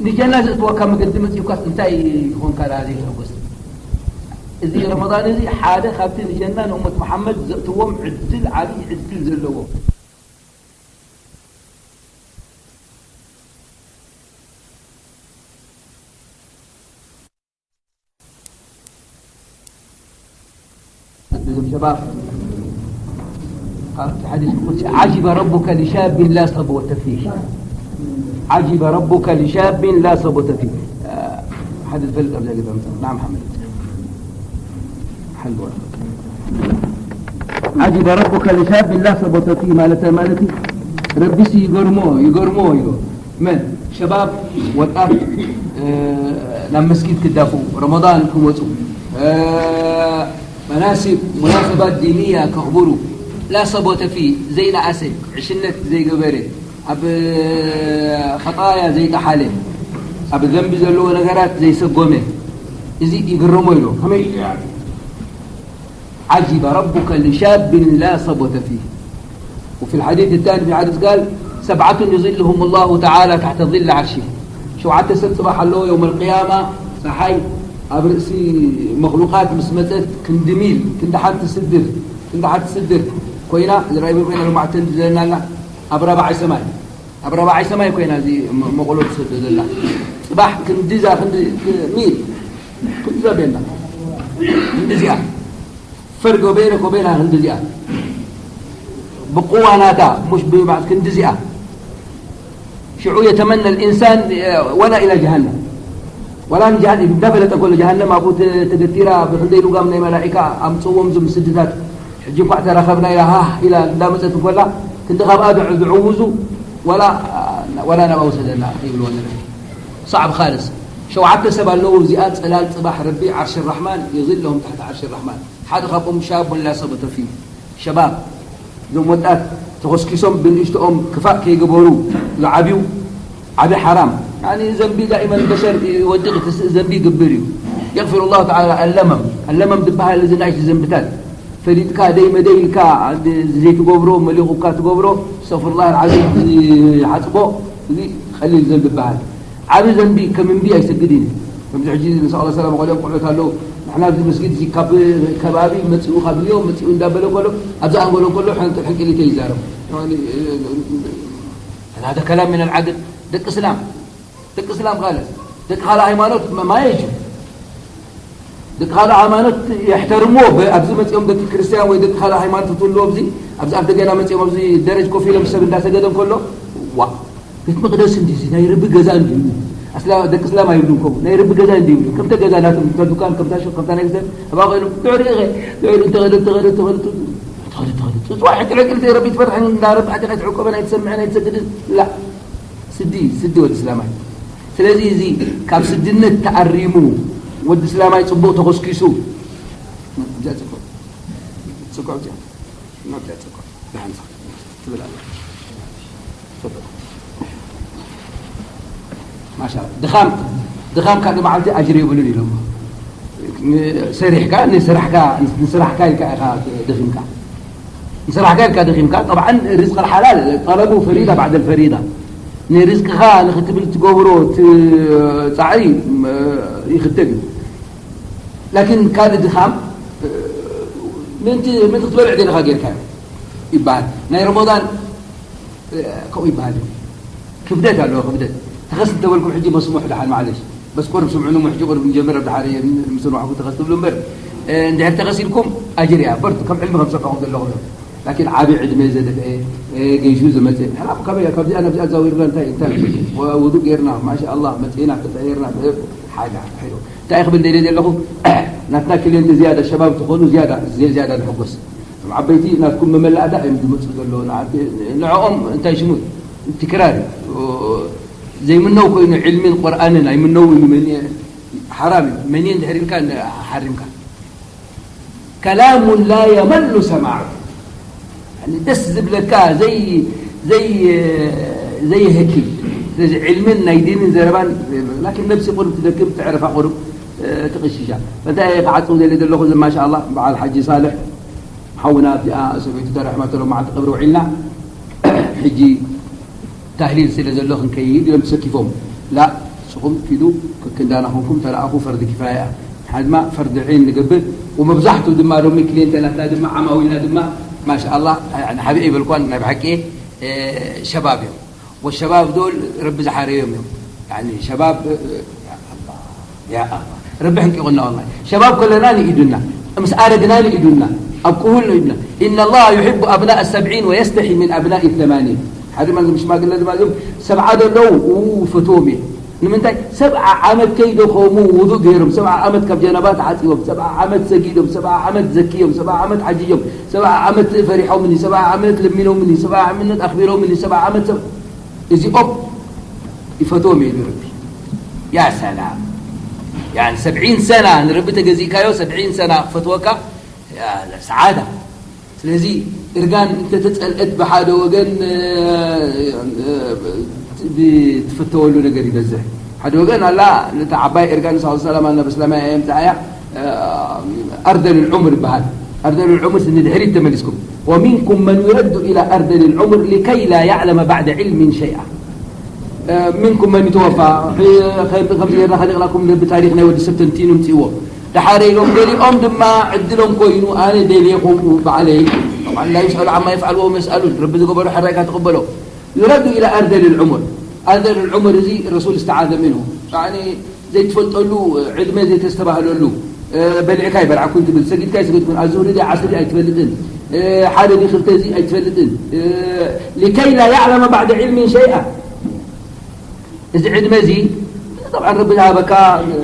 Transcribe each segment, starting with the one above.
ንጀና ዘእትወካ መገዲ መጺኡካስ እንታይ ይኾንካ ደኣ ዘይትሕጎስ? እዚ ረመዳን እዚ ሓደ ካብቲ ንጀና ንእመት መሓመድ ዘእትዎም ዕድል፣ ዓብዪ ዕድል ዘለዎ። እዞም ሸባብ፣ ኣብቲ ሓዲስ ቁድሲ፣ "ዓጂበ ረቡከ ሊሻቢን ላ ሰብወተ ፊህ። ዓጂበ ረቡከ ሊሻቢን ላ ሰብወተ ፊህ." ሓደ ዝፈልጥ ኣብ ዘገዳ ምጻእ። ናም ሓመድ። ሓልዋ። "ዓጂበ ረቡከ ሊሻቢን ላ ሰብወተ ፊህ" ማለት እንታይ ማለት እዩ? ረቢሲ ይገርሞ፣ ይገርሞ እዩ። መን? ሸባብ፣ ወጣት፣ እ፣ ናብ መስጊድ ክዳፍኡ፣ ረመዳን ክመጹ፣ እ፣ መናሲብ፣ ሙናሰባት ዲንያ ከኽብሩ፣ ላ ሰቦተ ፊ፣ ዘይነኣሰ፣ ዕሽነት ዘይገበረ፣ ኣብ ኸጣያ ዘይጠሓለ፣ ኣብ ዘንቢ ዘለዎ ነገራት ዘይሰጎመ፣ እዚ ይግረሞ ኢሉ። ከመይ? "ዓጂበ ረቡከ ሊሻቢን ላ ሰቦተ ፊህ." وفي الحديث الثاني، في حديث قال: "سبعة يظلهم الله تعالى تحت ظل عرشه." ሸውዓተ ሰብ ጽባሕ ኣለዎ፣ የውመል ቅያማ፣ ጸሓይ ኣብ ርእሲ መኽሉቃት ምስ መጸት፣ ክንዲ ሚል፣ ክንዲ ሓንቲ ስድር፣ ክንዲ ሓንቲ ስድር ኮይና፣ ዝረኣይ ኮይና፣ ሎማዕቲ ዘለና ኣላ ኣብ ራብዓይ ሰማይ። ኣብ ራብዓይ ሰማይ ኮይና እዚ መ-፣ መቑሎ ትሰዶ ዘላ። ጽባሕ ክንዲዛ፣ ክንዲ፣ ክ-፣ ሚል፣ ክንዲዛ ቤላ። ክንዲዚኣ። ፈርዶ በይነ ኮበይና ክንዲዚኣ። ብቁዋ ናታ፣ ሙሽ ብማዕት ክንዲዚኣ። ሽዑ የተመነ ልኢንሳን፣ ወላ ኢላ ጀሃነም። ወላ ንጀሃነም፣ እንዳፈለጠ ኮሎ ጀሃነም ኣብኡ ተ-፣ ተገቲራ፣ ብክንደይ ልጓም ናይ መላኢካ ኣምጽዎም ዝም ስድታት። ሕጂ እንኳዕ ተራኸብና ኢላ፣ ሃህ ኢላ እንዳመጸት እንኮላ፣ ክንዲ ካብኣ ዝዕ-፣ ዝዕውዙ፣ ወላ፣ ወላ ናብኣ ውሰደና ይብልዎ ነይሮም። صعب خالص. ሸውዓተ ሰብ ኣለዉ፣ እዚኣ ጽላል ጽባሕ ረቢ ዓርሽ ራሕማን፣ يظلهم تحت عرش الرحمن. ሓደ ካብኦም ሻቡን ላ ሰበተ ፊህ፣ ሸባብ፣ እዞም ወጣት ተኾስኪሶም ብንእሽቶኦም ክፋእ ከይገበሩ ዝዓብዩ ዓቢ ሓራም። ያኒ ዘንቢ ዳኢመን በሸር ይወድቕ፣ እቲ ዘንቢ ይግብር እዩ። يغفر الله تعالى اللمم. اللمم ዝበሃል እዚ ናይቲ ዘንብታት ፈሊጥካ ደይ መደይ ኢልካ ዘይትገብሮ፣ መሊቑካ ትገብሮ፣ استغفر الله العظيم፣ ዝሓጽቦ፣ እዚ ቀሊል ዘንቢ ይበሃል። ዓቢ ዘንቢ ከም እምቢ ኣይሰግድን እዩ። ከምዚ ሕጂ ንስኻ ሰላም ቆልዮም ቆልዑት ኣለዉ። ንሕና ኣብዚ መስጊድ እዚ ካብ ከባቢ መጺኡ፣ ካብ ሊዮ መጺኡ እንዳበለ ከሎ፣ ኣብዚ ኣንጎሎ ከሎ ሕንቅ-፣ ሕንቅሊተ ይዛረብ። يعني، هذا كلام من العقل. ደቂ እስላም፣ ደቂ እስላም ካልእ፣ ደቂ ካልእ ሃይማኖት ማ-፣ ما يجوز. ደቂ ካልእ ሃይማኖት የሕተርምዎ። በ-፣ ኣብዚ መጺኦም ደቂ ክርስትያን ወይ ደቂ ካልእ ሃይማኖት ትህልዎ፣ ኣብዚ፣ ኣብዚ ኣፍ ደገና መጺኦም ኣብዚ ደረጅ ኮፍ ኢሎም ሰብ እንዳሰገደ እንከሎ፣ ዋ፣ ቤት መቕደስ እንዲ እዚ ናይ ረቢ ገዛ እንዲ እዩ። ኣስላ-፣ ደቂ እስላም ኣይብሉን ከምኡ። ናይ ረቢ ገዛ እንዲ ይብሉ። ከምተ ገዛ ናቶም፣ ከምታ ዱካን፣ ከምታ ሹቕ፣ ከምታ ናይ ሰብ፣ ኣብኣ ኮይኖም፣ ድሕሪ ኢኸ፣ ድሕሪ እንተኸደ፣ እንተኸደ፣ እንተኸደ፣ እንተኸደ፣ እንተኸደ፣ ጽጽዋ፣ ሕቂ፣ ሕቂ፣ ረቢ ትፈርሕን፣ እንዳ ረቢ ኣቲኻ ትዕቆበን፣ ኣይትሰምዕን፣ ኣይትሰግድን። ላ። ስዲ፣ ስዲ ወዲ እስላማይ። ስለዚ እዚ ካብ ስድነት ተኣሪሙ፣ ወዲ እስላማይ ጽቡቕ ተኾስኪሱ፣ እዚኣ ጽቡቕ፣ ጽቡቕ እዚኣ፣ እዚኣ ጽቡቕ፣ ደሓን ትብል ኣላ። ጽቡቕ። ማሻ ኣላ። ድኻም፣ ድኻም ካልእ መዓልቲ ኣጅሪ የብሉን ኢሎም። ን-፣ ሰሪሕካ፣ ንስራሕካ፣ ንስራሕካ ኢልካ ኢኻ ደኺምካ። ንስራሕካ ኢልካ ደኺምካ። ጠብዓን ሪዝቅ ኣልሓላል ጠለቡ ፈሪዳ ባዕደ ኣልፈሪዳ። ንሪዝቅኻ ንኽትብል ትገብሮ እቲ ጻዕሪ፣ ም-፣ ይኽተል እዩ። ላኪን ካልእ ድኻም፣ ምእንቲ፣ ምእንቲ ክትበልዕ ደለኻ ጌርካዮ ይበሃል። ናይ ረመዳን ከምኡ ይበሃል እዩ። ክብደት ኣለዎ፣ ክብደት። ተኸስ እንተበልኩም ሕጂ መስሙሕ ደሓን፣ ማዕለሽ። በስ ቁሩብ ስምዑኒ እሞ፣ ሕጂ ቁሩብ ንጀምር፣ ኣብ ደሓር እየ ምስ ንዋዕኹም ተኸስ ትብሉ እምበር፣ እ፣ እንድሕር ተኸስ ኢልኩም ኣጅር እያ፣ በርቱ፣ ከም ዕልሚ ከም ዝሰምዕኹም ዘለኹም እዮም። ላኪን ዓቢ ዕድመ ዘደፍአ፣ እ፣ ገይሹ ዝመጽእ፣ ሕራም፣ ካበይ፣ ካብዚኣ ናብዚኣ ዛዊርና እንታይ፣ እንታይ፣ ወ-፣ ውዱእ ጌርና፣ ማሻ ኣላህ፣ መጺእና፣ ተጠሂርና፣ እ፣ ሓይዳ፣ ሓይዳ። እንታይ ክብል ደልየ ዘለኹ፣ ናትና ክሊንት ዝያዳ፣ ሸባብ ትኾኑ ዝያዳ፣ ዝያዳ ንሕጎስ። እቶም ዓበይቲ ናትኩም መመላእታ እዮም ዝመጹ ዘለዉ። ንዓቲ-፣ ንዕኦም እንታይ ሽሙ ትክራር እዩ። ዘይምነው ኮይኑ ዕልምን ቁርኣንን ኣይምነውን እዩ። መን-፣ ሓራም እዩ። መን እንድሕር ኢልካ ሓሪምካ። كلام لا يمل سماعه። ያኒ ደስ ዝብለካ ዘይ-፣ ዘይ-፣ ዘየህኪ። ስለዚ ዕልምን ናይ ዲንን ዘረባን፣ ላኪን ነብሲ ቁሩብ ትደክም፣ ትዕረፋ ቁሩብ፣ እ፣ ትቕሽሻ። እንታይ እየ ክዓጽው ደልየ ዘለኹ፣ እዚ ማሻ ኣላህ በዓል ሓጂ ሳልሕ ሓውና ኣብዚኣ ሰበይቱ ተረሕመቶ ሎማዓንቲ ቀብሪ ውዒልና። ሕጂ ታህሊል ስለ ዘሎ ክንከይድ ኢሎም ተሰኪፎም። ላ፣ ኹም ኪዱ ከክንዳና ኹንኩም ተለኣኹ ፈርዲ ኪፋያ እያ። ንሕና ድማ ፈርዲ ዒን ንገብር። ወመብዛሕቱ ድማ ሎሚ ክሊንተላትና ድማ ዓማዊልና ድማ ማሻኣላ፣ ያኒ ሓቢአ ይበልኳን ናይ ብሓቂ፣ እ፣ ሸባብ እዮም። ወሸባብ ዶል ረቢ ዝሓረዮም እዮም። ያኒ ሸባብ፣ እ፣ ያ ኣላ፣ ያ ኣላ። ረቢ ሕንቂቑና ወላሂ። ሸባብ ከለና ንኢዱና፣ ምስ ኣረግና ንኢዱና፣ ኣብ ክሁል ንኢዱና። إن الله يحب أبناء السبعين ويستحي من أبناء الثمانين። ሓደ ማን ሽማግለ ድማ እዞም ሰብዓ ዘለዉ፣ ኡ፣ ፈትዎም እየ። ንምንታይ? ሰብዓ ዓመት ከይደኸሙ ውዱእ ገይሮም፣ ሰብዓ ዓመት ካብ ጀናባ ተሓጺቦም፣ ሰብዓ ዓመት ሰጊዶም፣ ሰብዓ ዓመት ዘኪዮም፣ ሰብዓ ዓመት ሓጂጆም፣ ሰብዓ ዓመት ፈሪሖምኒ፣ ሰብዓ ዓመት ለሚኖምኒ፣ ሰብዓ ዓመት ኣኽቢሮምኒ፣ ሰብዓ ዓመት ሰብ-፣ እዚኦም ይፈትዎም እዩ ረቢ። ያ ሰላም። ያን ሰብዒን ሰና ንረቢ ተገዚእካዮ፣ ሰብዒን ሰና ክፈትወካ፣ ያ ሰዓዳ። ስለዚ እርጋን እንተተጸልአት ብሓደ ወገን፣ እ፣ እ፣ ትፍተወሉ ነገር ይበዝሕ። ሓደ ወገን ኣላ፣ ነታ ዓባይ እርጋን ንሳ ሰላም ኣላ በስላማይ ኣየምጽኣያ፣ እ፣ ኣርደል ዑምር ይበሃል። ኣርደል ዑምር ንድሕሪት ተመሊስኩም። ومنكم من يرد إلى أرذل العمر لكي لا يعلم بعد علم شيئا. እ፣ منكم من يتوفى، እ፣ ከም-፣ ከምዚ ጌርና ከሊቕናኩም ብታሪኽ ናይ ወዲ ሰብ ተንቲኑ ምጽእዎ። ደሓረ ኢሎም ገሊኦም ድማ ዕድሎም ኮይኑ ኣነ ደልየ ከምኡ ባዕለይ። طبعا لا يسأل عما يفعل وهم يسألون። ረቢ ዝገበሮ ሕራይካ ትቕበሎ። يرد إلى أرذل العمر. ኣርደል ዑምር እዚ ረሱል استعاذ منه። ያኒ ዘይትፈልጠሉ ዕድመ ዘይተስተባህለሉ፣ እ፣ በሊዕካ ኣይበልዓኩን ትብል፣ ሰጊድካ ኣይሰገድኩን፣ ኣዙህሪ ድዩ ዓስሪ ድዩ ኣይትፈልጥን፣ እ፣ ሓደ ድዩ ክልተ እዚ ኣይትፈልጥን፣ እ፣ لكي لا يعلم بعد علم شيئا። እዚ ዕድመ እዚ طبعا ረቢ ዝሃበካ፣ እ፣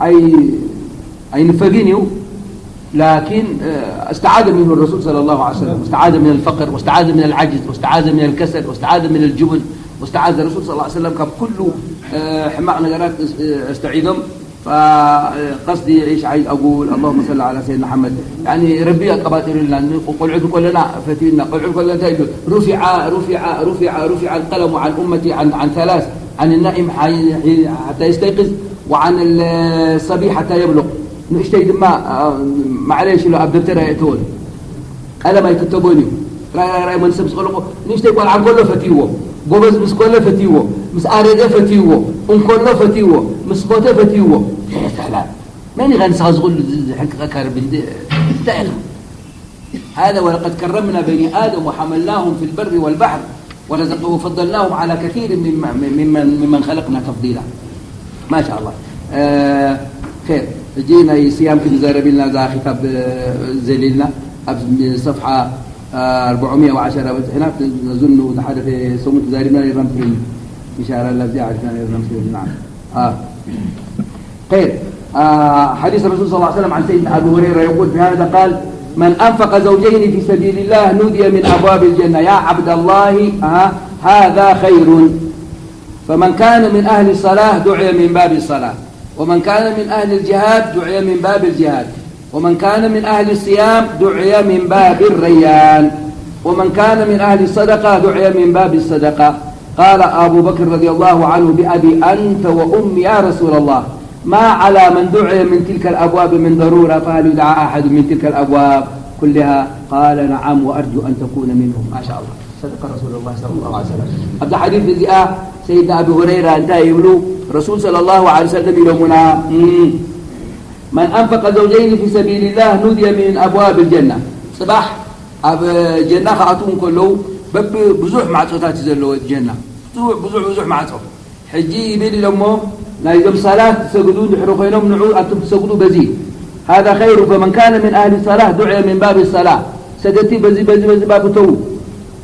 ኣይ-፣ ኣይንፈግን እዩ። لكن، እ፣ استعاذ منه الرسول صلى الله عليه وسلم، استعاذ من الفقر، واستعاذ من العجز، واستعاذ من الكسل، واستعاذ من الجبن، واستعاذ الرسول صلى الله عليه وسلم ካብ ኩሉ፣ እ፣ ሕማቕ ነገራት፣ እ፣ استعيذهم። فقصدي إيش عايز أقول؟ اللهم صل على سيدنا محمد. يعني ربي أقباطرنا، ቆልዑት እንከለና ፈትዩና፣ ቆልዑት እንከለና እንታይ ይብሉ? رفع، رفع، رفع، رفع القلم عن أمتي عن، عن ثلاث، عن النائم حي-، حي-، حتى يستيقظ، وعن الصبي حتى يبلغ። ንእሽተይ ድማ፣ አ፣ ማዕለሽ ኢሉ ኣብ ደብተር ኣየእተዎን። ቀለም ኣይክተቦን እዩ። ራይ፣ ራይ፣ ራይ፣ መንሰብ ዝኸለቆ ንእሽተይ ቆልዓ እንከሎ ፈትይዎ፣ ጎበዝ ምስ ኮነ ፈትይዎ፣ ምስ ኣረገ ፈትይዎ፣ እንከሎ ፈትይዎ፣ ምስ ሞተ ፈትይዎ። ሰላም። መን ኢኻ ንስኻ ዝኹሉ ዝ-፣ ዝሕንቅቐካ ረቢ እንደ-፣ እንታይ ኢኻ? هذا ولقد كرمنا بني آدم وحملناهم في البر والبحر ورزق-، وفضلناهم على كثير مما-، ممن، ممن خلقنا تفضيلا. ما شاء الله. آه، خير. ሕጂ ናይ ስያም ክንዛረብ ኢልና እዛ ክታብ፣ እ፣ ዘሊልና ኣብ ሰፍሓ፣ እ፣ ኣርባዕመያ ወዓሸራ በጺሕና። ነዙኑ ዝሓለፈ ሰሙን ተዛሪብና ነርና ምስልን ኢሻራ ላብዚኣ ዓሪፍና ነርና ምስልን። نعم. آه. خير. آه، حديث الرسول صلى الله عليه وسلم عن سيدنا أبي هريرة يقول في هذا قال: من أنفق زوجين في سبيل الله نودي من أبواب الجنة: يا عبد الله، آه، هذا خير. فمن كان من أهل الصلاة دعي من باب الصلاة، ومن كان من أهل الجهاد دعي من باب الجهاد، ومن كان من أهل الصيام دعي من باب الريان، ومن كان من أهل الصدقة دعي من باب الصدقة. قال أبو بكر رضي الله عنه: بأبي أنت وأمي يا رسول الله، ما على من دعي من تلك الأبواب من ضرورة، فهل يدعى أحد من تلك الأبواب كلها؟ قال: نعم، وأرجو أن تكون منهم. ما شاء الله. صدق رسول الله صلى الله عليه وسلم. ኣብዛ ሓዲስ እዚኣ ሰይድና ኣቢ ሁረይራ እንታይ ይብሉ? ረሱል ሰለላሁ ዐለይሂ ወሰለም ኢሎሙና፣ እም፣ መን አንፈቀ ዘውጀይኒ ፊ ሰቢልላህ ኑድየ ሚን ኣብዋብ ልጀና። ጽባሕ ኣብ ጀና ክኣትዉ እንከለዉ በቢ ብዙሕ ማዕጾታት እዩ ዘለዎ ጀና። ብዙሕ፣ ብዙሕ፣ ብዙሕ ማዕጾ። ሕጂ ይብል ኢሎሞ፣ ናይዞም ሰላት ዝሰግዱ እንድሕሪ ኮይኖም ንዑ ኣቱም ትሰግዱ በዚ። ሃዛ ኸይሩ ፈመን ካነ ሚን ኣህሊ ሰላህ ዱዕየ ሚን ባብ ሰላህ። ሰገድቲ በዚ፣ በዚ፣ በዚ ባብ እተዉ።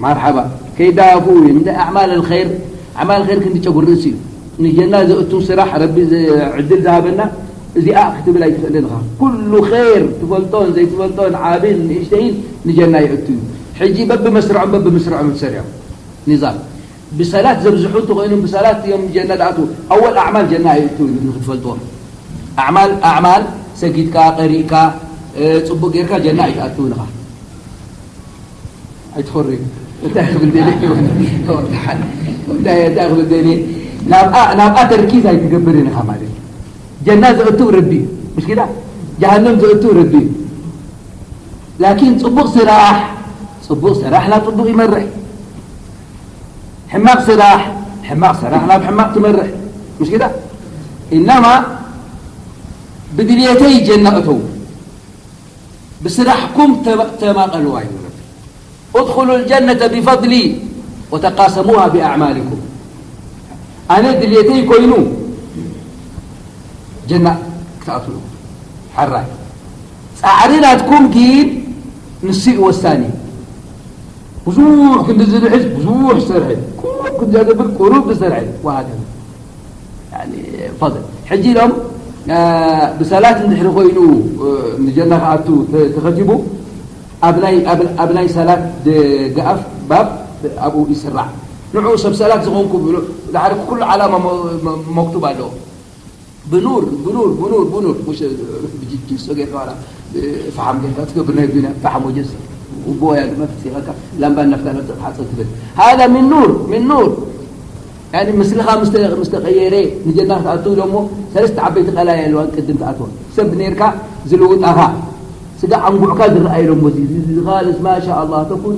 መርሓባ። ከይዳፉ እዩ። እንደ ኣዕማል ኣልኸይር፣ ኣዕማል ኸይር ክንዲ ጨጉሪ ርእሲ እዩ። ንጀና ዘእቱ ስራሕ ረቢ ዘ-፣ ዕድል ዝሃበና እዚኣ ክትብል ኣይትኽእልን ኢኻ። ኩሉ ኸይር ትፈልጦን ዘይትፈልጦን ዓብን ንእሽተይን ንጀና የእቱ እዩ። ሕጂ በብመስርዖም በብመስርዖም ትሰርዖም። ኒዛም። ብሰላት ዘብዝሑ እንተኾይኖም ብሰላት እዮም ጀና ዝኣትዉ። ኣወል ኣዕማል ጀና የእቱ እዩ ንክትፈልጥዎም። ኣዕማል፣ ኣዕማል ሰጊድካ፣ ቀሪእካ፣ እ፣ ጽቡቕ ጌርካ ጀና ኣይትኣትውን ኢኻ። ኣይትኾሪ። እንታይ ክብል ደልየ? እንታይ፣ እንታይ ክብል ደልየ? ናብኣ፣ ናብኣ ተርኪዝ ኣይትገብርን ኢኻ ማለት እዩ። ጀና ዘእቱ ረቢ እዩ። ምሽ ኪዳ? ጀሃነም ዘእቱ ረቢ እዩ። ላኪን ጽቡቕ ስራሕ፣ ጽቡቕ ስራሕ ናብ ጽቡቕ ይመርሕ። ሕማቕ ስራሕ፣ ሕማቕ ስራሕ ናብ ሕማቕ ትመርሕ። مش كده؟ إنما بدليتي جنة أتو، بسرحكم تم-، تماقلوا أيها ربي. ادخلوا الجنة بفضلي وتقاسموها بأعمالكم. أنا دليتي كوينو جنة كتأتوا حراي. ጻዕሪ ናትኩም ግን ንሱ እዩ ወሳኒ። ብዙሕ ክንዲ ዝድሕዝ ብዙሕ ዝሰርሐ፣ ቁሩብ ክንዲ ዘገብር ቁሩብ ዝሰርሐ፣ ወሃከዛ። ያኒ ፈضል። ሕጂ ኢሎም፣ አ፣ ብሰላት እንድሕሪ ኮይኑ፣ እ፣ ንጀና ክኣቱ ተ-፣ ተኸቲቡ፣ ኣብ ናይ፣ ኣብ፣ ኣብ ናይ ሰላት ደገኣፍ ባብ ኣብኡ ይስራዕ። ንዑ ሰብ ሰላት ዝኾንኩ ብሎ፣ ድሓር ኩሉ ዓላማ ሞ-፣ ሞ-፣ መክቱብ ኣለዎ። ብኑር፣ ብኑር፣ ብኑር፣ ብኑር። ሙሽ ብጅ-፣ ጅሶ ጌርካ ዋላ፣ እ፣ ፈሓም ጌርካ ትገብር ናይ ዱንያ ፈሓም ወጀስ። ውቦ ያ ድማ ትጽይቐካ፣ ላምባ እናፍታ ነብሰ ትሓጽብ ትብል። ሃዛ ሚን ኑር፣ ሚን ኑር። ያኒ ምስልኻ ምስ ተ-፣ ምስ ተቐየረ፣ ንጀና ክትኣትው ኢሎሞ፣ ሰለስተ ዓበይቲ ቀላይ ኣለዋን ቅድም ትኣትዋ። ሰብ ኔርካ ዝልውጣኻ፣ ስጋ ዓንጉዕካ ዝረኣይ ኢሎሞ፣ እዚ፣ እዚ፣ እዚ ኻልስ ማሻ ኣላህ፣ ተኩን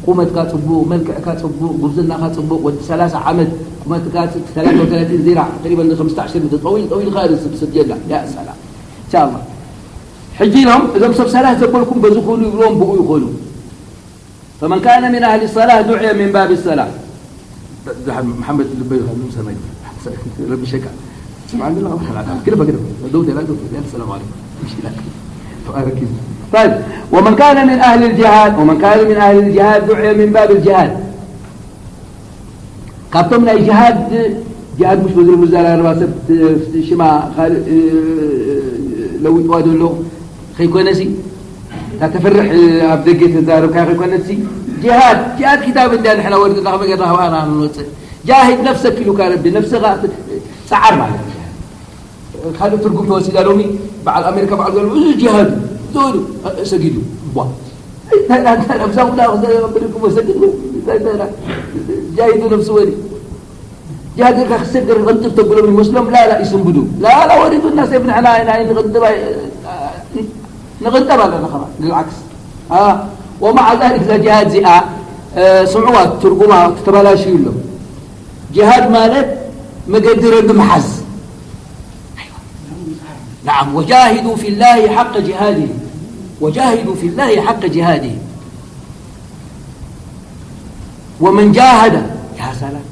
ቁመትካ ጽቡቕ፣ መልክዕካ ጽቡቕ፣ ጉብዝናኻ ጽቡቕ፣ ወዲ ሰላሳ ዓመት ቁመትካ፣ ሰላሳ ወተላቲን ዚራ፣ ተቅሪበን ኸምስተ ዓሸር ሜትር ጠዊል፣ ጠዊል ኻልስ፣ ሰብ ጀና። ያ ሰላም። ኢንሻኣላህ። ሕጂ ኢሎም፣ እዞም ሰብ ሰላት ዘበልኩም በዚ ኩኑ ይብሎም፣ ብኡ ይኾኑ። فمن كان من أهل الصلاة دعي من باب الصلاة. ده محمد اللي بيغني سمعي. ربي شكا. سمع عندنا الله خلاص. كده بقى كده. دوت لا دوت. يا السلام عليكم. مش لا. ركز. طيب. ومن كان من أهل الجهاد، ومن كان من أهل الجهاد دعي من باب الجهاد. ካብቶም ናይ ጅሃድ፣ ጅሃድ ምሽ በዚ ዝዘራረባ ሰብ ሽማ ካልእ፣ እ፣ ለዊጥዋ ዘሎ ከይኮነሲ፣ እታ ተፍርሕ ኣብ ደገ ተዛረብካዮ ከይኮነሲ፣ ጅሃድ፣ ጅሃድ ኪታብ እንድያ ንሕና ወሪድና ከመይ ጌርና ካብኣ ንወፅእ? ጃሂድ ነፍሰክ ኢሉካ ረቢ፣ ነፍስኻ ት-፣ ጸዓር ማለት እዩ። ካልእ ትርጉም ተወሲዳ ሎሚ በዓል ኣሜሪካ በዓል ዘሎ እዚ ጅሃድ፣ እዚ ወዱ፣ እ፣ ሰጊዱ። ቧ። እንታይ፣ እንታይ፣ እንታይ፣ ኣብዛ ኩላ ክዘረብልኩም ወሰድሉ። እንታይ፣ እንታይ፣ እንታይ፣ ጃሂዱ ነፍሱ ወዲ። ጃሂድ ጌርካ ክሰግር ቐንጥብ ተብሎም ይመስሎም፣ ላላ ይስንብዱ። ላላ ወሪዱና ሰብ ንሕና ኢና ንቐንጥብ ኣይ-፣ ንቕንጠብ ኣለና ከማን፣ ልልዓክስ። አ፣ ወማዓ ዛሊክ እዛ ጅሃድ እዚኣ፣ እ፣ ስምዕዋ ትርጉማ ተበላሽዩ ኣሎ። ጅሃድ ማለት መገዲ ረቢ ምሓዝ። ናዓም፣ ወጃሂዱ ፊላሂ ሓቀ ጅሃዲ፣ ወጃሂዱ ፊላሂ ሓቀ ጅሃዲ። ወመን ጃሃደ፣ ያ ሰላም፣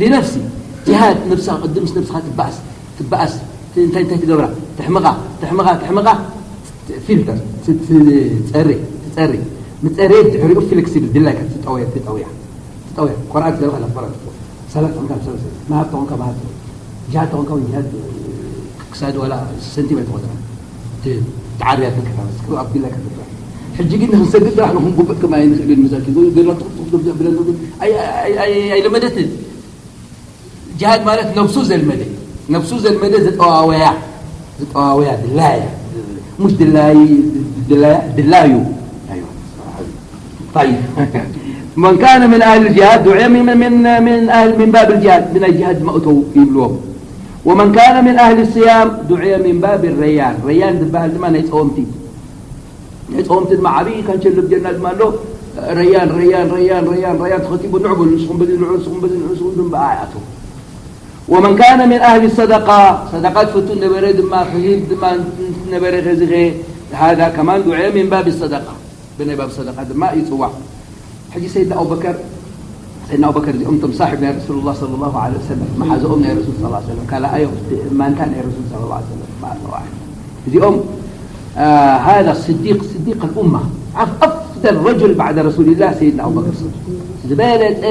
ሊነፍሲ፣ ጅሃድ ነብሳ፣ ቅድም ምስ ነብስኻ ትበኣስ፣ ትበኣስ፣ ት-፣ እንታይ፣ እንታይ ትገብራ? ትሕምቓ፣ ትሕምቓ፣ ትሕምቓ፣ ት-፣ ፊልተር፣ ት-፣ ትጸሪ፣ ትጸሪ። ምጸሪ ድሕሪኡ ፍሌክሲብል፣ ድላይካ ትጠውያ፣ ትጠውያ፣ ትጠውያ። ቆርኣት ዘለኻ ለቆርኣት። ሰላት ተኾንካ ሰላት፣ መሃብ ተኾንካ መሃብ፣ ጅሃድ ተኾንካ እውን ጅሃድ፣ ክሳድ ዋላ ሰንቲሜትር ተኾንካ፣ ት-፣ ትዓርያ ትንከታ፣ ክሳብ ኣብ ድላይካ ትጥራሕ። ሕጂ ግን ንኽንሰግድ ጥራሕ ንኽንጉብጥ ከማይ ንኽእል ንመሳኪን፣ ገለ ጥቕጥቕ ብለን፣ ኣይ-፣ ኣይ-፣ ኣይ-፣ ኣይለመደትን። ጅሃድ ማለት ነብሱ ዘልመደ፣ ነብሱ ዘልመደ ዘጠዋወያ፣ ዘጠዋወያ ድላያ፣ ሙሽ ድላይ፣ ድላያ፣ ድላዩ። ኣይዋ። طيب. من كان من أهل الجهاد دعي من، من، من أهل، من باب الجهاد، ብናይ ጅሃድ መእተው ይብልዎም። ومن كان من أهل الصيام دعي من باب الريان. ረያን ዝበሃል ድማ ናይ ጸወምቲ። ናይ ጸወምቲ ድማ ዓብዪ ካንቸሎ ኣብ ጀና ድማ ኣሎ። ረያን፣ ረያን፣ ረያን፣ ረያን፣ ረያን ተኸቲቡ፣ ንዑ በሉ፣ ንስኹም በዚ ንዑ፣ ንስኹም በዚ ንዑ፣ ንስኹም ድማ ብኣ ይኣትዉ። ومن كان من أهل الصدقة، ሰደቃ ትፈቱ ነበረ ድማ፣ ክህብ ድማ ነበረ፣ ከዚ ኸ፣ هذا كمان دعي من باب الصدقة. ብናይ ባብ ሰደቃ ድማ ይጽዋዕ። ሕጂ ሰይድና ኣቡበከር፣ ሰይድና ኣቡበከር እዚኦም እቶም ሳሒብ ናይ ረሱሉላህ ሰለላሁ ዐለይሂ ወሰለም፣ መሓዝኦም ናይ ረሱል ሰለላሁ ዐለይሂ ወሰለም፣ ካልኣዮም ማንታ ናይ ረሱል ሰለላሁ ዐለይሂ ወሰለም፣ እዚኦም፣ አ፣ ሃዛ ስዲቅ፣ ስዲቅ ኣልኡማ፣ ኣፍ-፣ ኣፍደል ረጁል ባዕደ ረሱሊላህ ሰይድና ኣቡበከር ስዲቅ። ዝበለጸ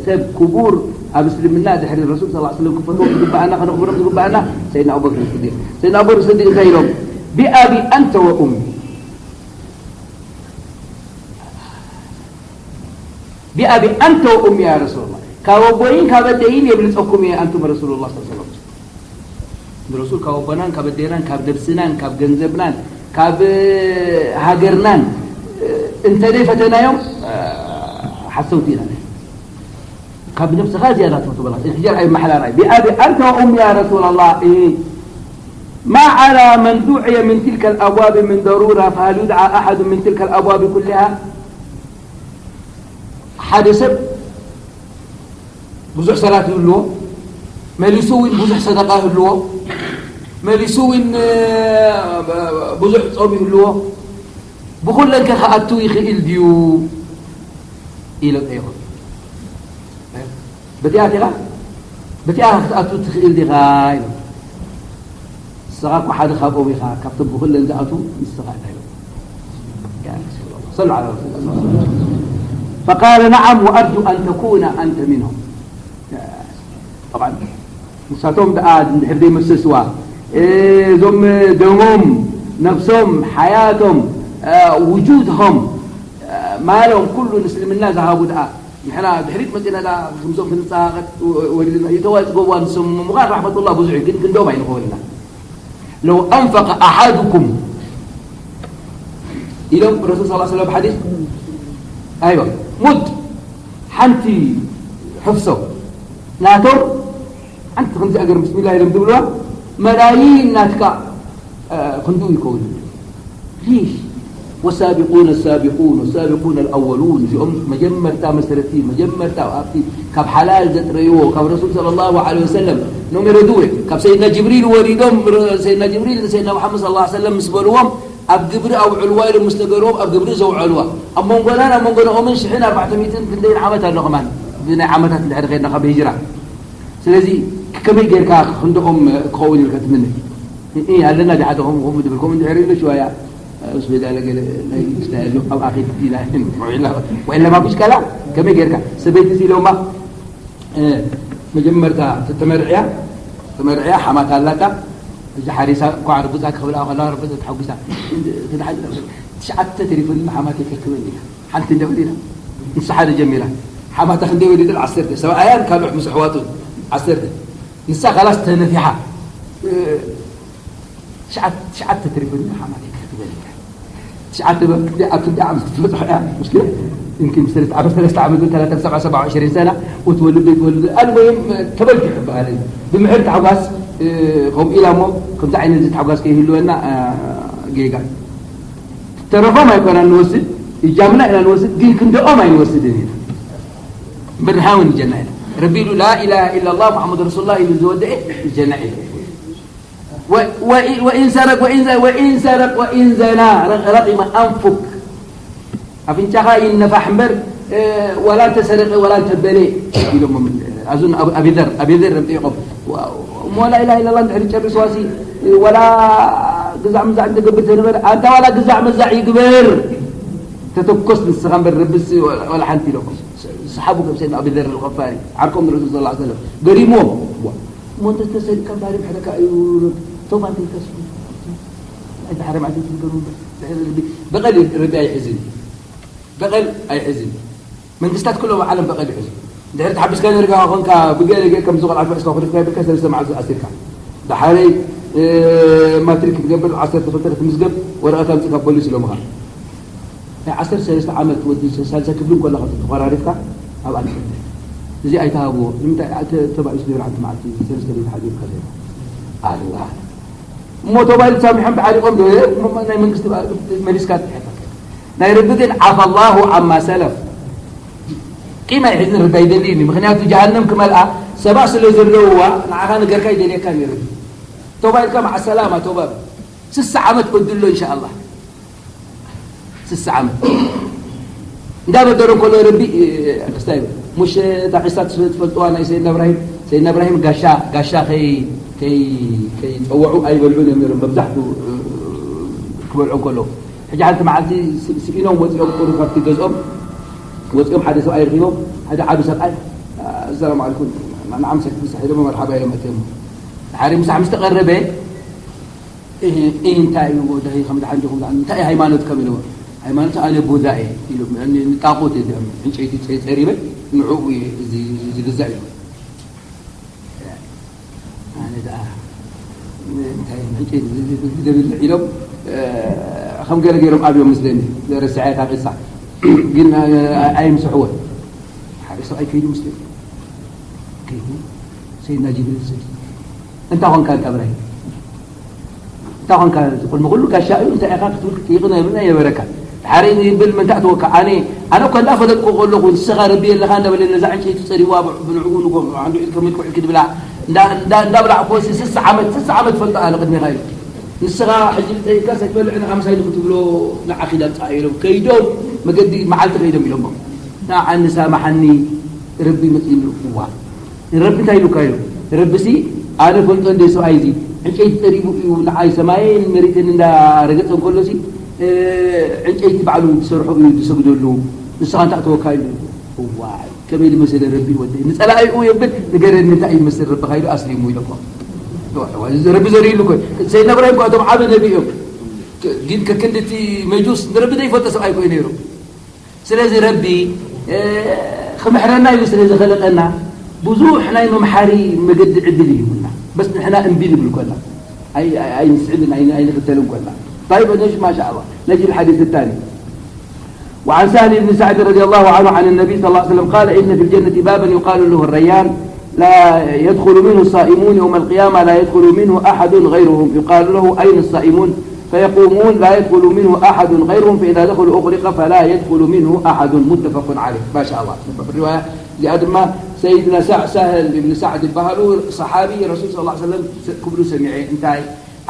ሰብ ክቡር ኣብ እስልምና ድሕሪ ረሱል ሰለላሁ ዐለይሂ ወሰለም ክፈትዎም ዝግባኣና፣ ከነኽብሮም ዝግባኣና ሰይድና ኣቡበከር ስዲቅ። ሰይድና ኣቡበከር ስዲቅ እንታይ ኢሎም? ቢኣቢ ኣንተ ወኡሚ። ቢኣቢ ኣንተ ወኡሚ ያ ረሱሉላህ፣ ካብ ኣቦይን ካብ ኣደይን የብልጸኩም እየ ኣንቱም ረሱሉላህ ሰለላሁ ዐለይሂ ወሰለም። ንረሱል ካብ ኣቦናን ካብ ኣዴናን ካብ ነብስናን ካብ ገንዘብናን ካብ ሃገርናን እንተ ደይ ፈተናዮም ሓሰውቲ ኢና። ካብ ነብስኻ ዝያዳ ትፈቱ በላ። እሕጀር ኣይ መሓላ ራይ። ቢኣቢ ኣንተ ወኡሚ ያ ረሱላላህ፣ እ፣ ما على من دعي من تلك الأبواب من ضرورة، فهل يدعى أحد من تلك الأبواب كلها؟ ሓደ ሰብ ብዙሕ ሰላት ይብልዎ፣ መሊሱ እውን ብዙሕ ሰደቃ ይህልዎ፣ መሊሱ እውን ብዙሕ ጾም ይህልዎ። ብኹለን ከ ክኣቱ ይኽእል ድዩ ኢለ ጠይቆ። በቲኣ ዲኻ? በቲኣ ክትኣቱ ትኽእል ዲኻ ኢለ። ንስኻ እኮ ሓደ ካብኦም ኢኻ፣ ካብቶም ብኹለን ዝኣትዉ ንስኻ ኢኻ ኢለ። صلوا على رسول الله. فقال: نعم، وأرجو أن تكون أنت منهم. طبعا ንሳቶም ደኣ እንድሕር ዘይመሰስዋ፣ እዞም ደሞም፣ ነብሶም፣ ሓያቶም፣ ውጁድሆም፣ ማሎም ኩሉ ንእስልምና ዝሃቡ ደኣ ንሕና ድሕሪት መጺና ደኣ ከምዞም ክንጸቓቐጥ ወሪድና እዩ። ተዋይ ጽገቡ ንሶም ምዃን ራሕመቱላህ ብዙሕ እዩ፣ ግን ክንዶም ኣይንኸውን ኢና። ለው ኣንፈቀ ኣሓዱኩም ኢሎም ረሱል ሰለላሁ ዐለይሂ ወሰለም ሓዲስ፣ ኣይዋ፣ ሙድ ሓንቲ ሕፍሶ ናቶም ሓንቲ ከምዚ ኣገር ብስሚላ ኢሎም ዝብልዋ መላይን ናትካ ክንድኡ ይከውን። ሊሽ ወሳቢቁን ሳቢቁን ወሳቢቁን ኣልኣወሉን እዚኦም መጀመርታ መስረቲ መጀመርታ ኣብቲ ካብ ሓላል ዘጥረይዎ ካብ ረሱል ሰለላሁ ዐለይሂ ወሰለም ኖም የረድዎ ካብ ሰይድና ጅብሪል ወሪዶም ሰይድና ጅብሪል ንሰይድና መሓመድ ሰለላሁ ዐለይሂ ወሰለም ምስ በልዎም ኣብ ግብሪ ኣውዕልዋ ኢሎም ምስ ነገርዎም ኣብ ግብሪ ዘውዐልዋ ኣብ መንጎናን ኣብ መንጎ ንኦምን ሽሕን ኣርባዕተ ሚእትን ክንደይን ዓመት ኣሎ ከማን ብናይ ዓመታት እንድሕር ከድና ካብ ሂጅራ ስለዚ ከመይ ጌርካ ክንድኦም ክኸውን ኢልካ ትምነ ኣለና ዲ ሓደ ከምኡ ከምኡ ድብል ከምኡ እንድሕር ኢሉ ሽዋያ ስቤዳ ለገለ ናይ ስታይል ኣብ ኣኺድ ኢላ ወይላ ማኩሽ ካላ ከመይ ጌርካ ሰበይቲ ኢሎማ መጀመርታ ተመርዕያ ተመርዕያ ሓማታ ኣላታ እዚ ሓሪሳ ኳዕ ርብፃ ክብላ ከላ ርብፃ ተሓጉሳ ትሽዓተ ተሪፉኒ ሓማት የከርክበኒ ሓንቲ እንደ ወሊዳ ንሳ ሓደ ጀሚራ ሓማታ ክንደይ ወሊዳ ዓሰርተ ሰብኣያን ካልእ ምስ ኣሕዋቱ ዓሰርተ ንሳ ካላስ ተነፊሓ ትሽዓተ ትሪፉኒ ሓማት ይከፍበል ትሽዓተ በ ኣብ ክንዲ ዓመት ክትበፅሖ እያ ሙሽኪላ يمكن ሰለስተ ዓመት ሰለስተ ዓመት ثلاثة سبعة سبعة وعشرين سنة وتولد وتولد المهم ተበልኪ ይበሃል ብምሕር ታሕጓስ ከምኡ ኢላ እሞ ከምዚ ዓይነት እዚ ታሕጓስ ከይህልወና ጌጋ ተረፎም ኣይኮና ንወስድ እጃምና ኢና ንወስድ ግን ክንደኦም ኣይንወስድን ኢና እምበር ንሓውን ጀና ኢና ረቢ ኢሉ لا إله إلا الله محمد رسول الله ኢሉ ዝወደአ ጀና ኢሉ وإن سرق وإن زنى وإن سرق وإن زنى رغم أنفك ኣፍንጫኻ ይነፋሕ እምበር ወላ እንተሰረቀ ወላ እንተበለ ኢሎሞም ኣዙን ኣቢዘር ኣቢዘር ረምጢቆም እሞ ላ ኢላሃ ኢላላ እንድሕር ጨርስ ዋሲ ወላ ግዛዕ ምዛዕ እንተገብር ተንበር ኣንታ ዋላ ግዛዕ መዛዕ ይግበር ተተኮስ ንስኻ እምበር ረብስ ወላ ሓንቲ ኢሎም ሰሓቡ ከም ሰይድና ኣቢዘር ልኸፋሪ ዓርኮም ንረሱል ስ ሰለም ገሪምዎም እሞ እንተ ተሰሪቅካ እምበሃር ይምሕረካ እዩ ቶባ እንተይልካስ ኣይተ ሓደ መዓልቲ ትዝገሩ እምበር ድሕሪ ረቢ በቐል እዩ ረቢ ኣይሕዝን እዩ በቐል ኣይሕዝን እዩ መንግስታት ኩሎም ኣብ ዓለም በቐል ይሕዙ ድሕሪ ተሓቢስካ ነርጋ ኮንካ ብገለ ገ ከም ዝቆልዓ ፈእስካ ክልፍካ ይብልካ ሰለስተ መዓልቲ ኣሲርካ ደሓረይ ማትሪክ ክትገብር ዓሰርተ ክልተ ክትምዝገብ ወረቐት ኣምፅእ ካብ ፖሊስ ኢሎምኻ ናይ ዓሰርተ ሰለስተ ዓመት ወዲ ሳልሳይ ክፍሊ እንከለኻ ተኾራሪፍካ ኣብኣ ትሕተ እዚ ኣይተሃብዎ ንምንታይ ተባኢሱ ነይሩ ሓንቲ መዓልቲ ሰለስተ ቤት ሓዲርካ ዘይ ኣላ እሞ ተባይሉ ሳሚሖም ተዓሪቆም ዶ ናይ መንግስቲ መሊስካ ትሕታ ናይ ረቢ ግን ዓፋ ላሁ ዓማ ሰለፍ ቂም ኣይሕዝን ረቢ ኣይደልይን እዩ ምክንያቱ ጀሃነም ክመልኣ ሰባት ስለ ዘለውዋ ንዓኻ ነገርካ ይደልየካ ነይሩ ተባይልካ መዓ ሰላማ ተባብ ስሳ ዓመት በድሎ እንሻ ኣላ ስሳ ዓመት እንዳበደሎ ከሎ ረቢ ክስታይ ሙሽ እታ ቂሳ ትፈልጥዋ ናይ ሰይድና እብራሂም ሰይድና እብራሂም ጋሻ ጋሻ ከይ ከይ ከይፀወዑ ኣይበልዑን እዮም ነይሮም መብዛሕቱ ክበልዑ ከሎ ሕጂ ሓንቲ መዓልቲ ስኢኖም ወፂኦም ቁሩ ካብቲ ገዝኦም ወፂኦም ሓደ ሰብኣይ ረኪቦም ሓደ ዓቢ ሰብኣይ ሰላም ዓለኩም ንዓም ሰክቲ ሳሒዶም መርሓባ ኢሎም ኣትዮም ሓደ ምሳሕ ምስ ተቐረበ እንታይ እዩ ወዳሂ ከም ደሓን ዲኹም ደሓን እንታይ እዩ ሃይማኖት ከም ኢልዎ ሃይማኖት ኣነ ቡዛ እየ ኢሉ ንጣቁት እየ ዝኣምን ዕንጨይቲ ጸሪበ ንዕኡ እየ እዚ ዝግዛእ ኢሉ ኣነ ደኣ እንታይ ዕንጨይቲ ዘብልዕ ኢሎም ከም ገለ ገይሮም ኣብዮም ምስለኒ ረስዐ ታቂሳ ግን ኣይምስሕዎን ሓደ ሰብኣይ ከይዱ ምስለኒ ከይዱ ሰይድና ጅብሪል ስል እንታይ ኾንካ ኣንታ እብራሂም እንታይ ኾንካ ቅድሚ ኩሉ ጋሻ እዩ እንታይ ኢኻ ክትብል ይቕነ የብልና የበረካ ድሓረ ይብል መን ተእተወካ ኣነ ኣነ እኮ እንዳፈለጥኩ ከለኹ ንስኻ ረቢ የለኻ እንዳበለ ነዛ ዕንጨይቲ ጸሪዋ ብንዕኡ ንጎ ዓንዱ ኢድ ከመይ ክውዕል ክድብላ እንዳ እንዳ እንዳ ብላዕ ኮሲ ስሳ ዓመት ስሳ ዓመት ፈልጣ ኣለ ቅድሜኻ እዩ። ንስኻ ሕጂ ልጠይቃ ሰትበልዕ ንኻ ምሳይ ንክትብሎ ንዓኺ ዳምጻ ኢሎም ከይዶም መገዲ መዓልቲ ከይዶም ኢሎም። ንዓኒ ሳማሓኒ ረቢ መጺኑ እዋ። ረቢ እንታይ ኢሉካ እዩ? ረቢሲ ኣነ ፈልጦ እንደ ሰብኣይ እዚ ዕንጨይቲ ጠሪቡ እዩ ንዓይ ሰማይን መሬትን እንዳረገጸ እንከሎሲ ዕንጨይቲ ባዕሉ ዝሰርሖ እዩ ዝሰግደሉ። ንስኻ እንታይ እተወካ ኢሉ። እዋይ ከመይ ዝመሰለ ረቢ ወደይ ንጸላኢኡ የብል ንገረኒ እንታይ እዩ ዝመስል ረብኻ ኢሉ ኣስሊሙ ኢሎሞ። ረቢ ዘርእሉ ኮይ ሰይድና እብራሂም እኮ እቶም ዓቢ ነቢ እዮም። ግን ከክንድቲ መጁስ ንረቢ ዘይፈልጦ ሰብኣይ ኮይ ነይሩ። ስለዚ ረቢ ክምሕረና ኢሉ ስለ ዝኸለቀና ብዙሕ ናይ መምሓሪ መገዲ ዕድል ይህቡና። በስ ንሕና እምቢ ንብል ኮና ኣይንስዕብን ኣይንክተልን ኮና። طيب نجي ما شاء الله نجي الحديث الثاني. وعن سهل بن سعد رضي الله عنه عن النبي صلى الله عليه وسلم قال: إن في الجنة بابا يقال له الريان، لا يدخل منه الصائمون يوم القيامة، لا يدخل منه أحد غيرهم، يقال له: أين الصائمون؟ فيقومون: لا يدخل منه أحد غيرهم، فإذا دخلوا أغلق فلا يدخل منه أحد. متفق عليه. ما شاء الله. في الرواية لأدمى سيدنا سهل بن سعد البهلول صحابي رسول صلى الله عليه وسلم كبلو سمعي انتهي.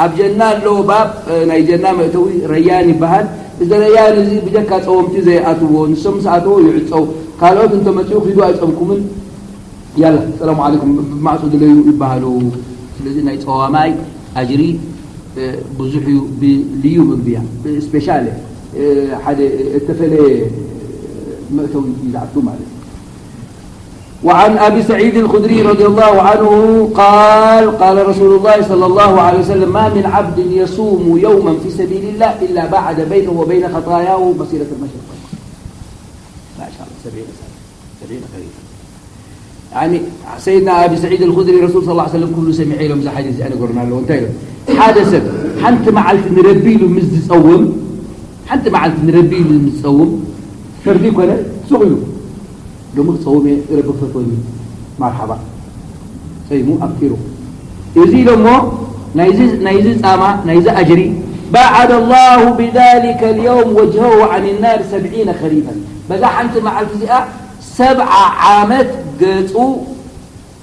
ኣብ ጀና ኣሎ ባብ ናይ ጀና መእተዊ ረያን ይበሃል። እዚ ረያን እዚ ብጀካ ጸወምቲ ዘይኣትዎ ንሶም ምስ ኣተዎ ይዕጸው። ካልኦት እንተመጺኡ ኪዱ ኣይጸምኩምን ያላ ሰላሙ ዓለይኩም ብማዕጾ ድለዩ ይበሃሉ። ስለዚ ናይ ጸዋማይ ኣጅሪ ብዙሕ እዩ። ብልዩ ምግቢ እያ ስፔሻል ሓደ እተፈለየ መእተዊ እዩ ዝኣቱ ማለት እዩ። وعن أبي سعيد الخدري رضي الله عنه قال قال رسول الله صلى الله عليه وسلم: ما من عبد يصوم يوما في سبيل الله إلا بعد بينه وبين خطاياه مسيرة المشرق والمغرب. ما شاء الله سبعين سنة سبعين خريفا. يعني سيدنا أبي سعيد الخدري رسول صلى الله عليه وسلم كل سمع لهم زحدي زي أنا قرنا له انتهى. حادثة حنت مع التنربي له مز تصوم حنت مع التنربي له مز تصوم فردي كنا سغيو ሎሚ ክጸውም እየ ረቢ ክፈትወኒ። መርሓባ ሰይሙ ኣብኪሩ። እዚ ኢሎሞ ናይዚ ናይዚ ጻማ ናይዚ ኣጅሪ بعد الله بذلك اليوم وجهه عن النار سبعين خريفا. በዛ ሓንቲ መዓልቲ እዚኣ ሰብዓ ዓመት ገጹ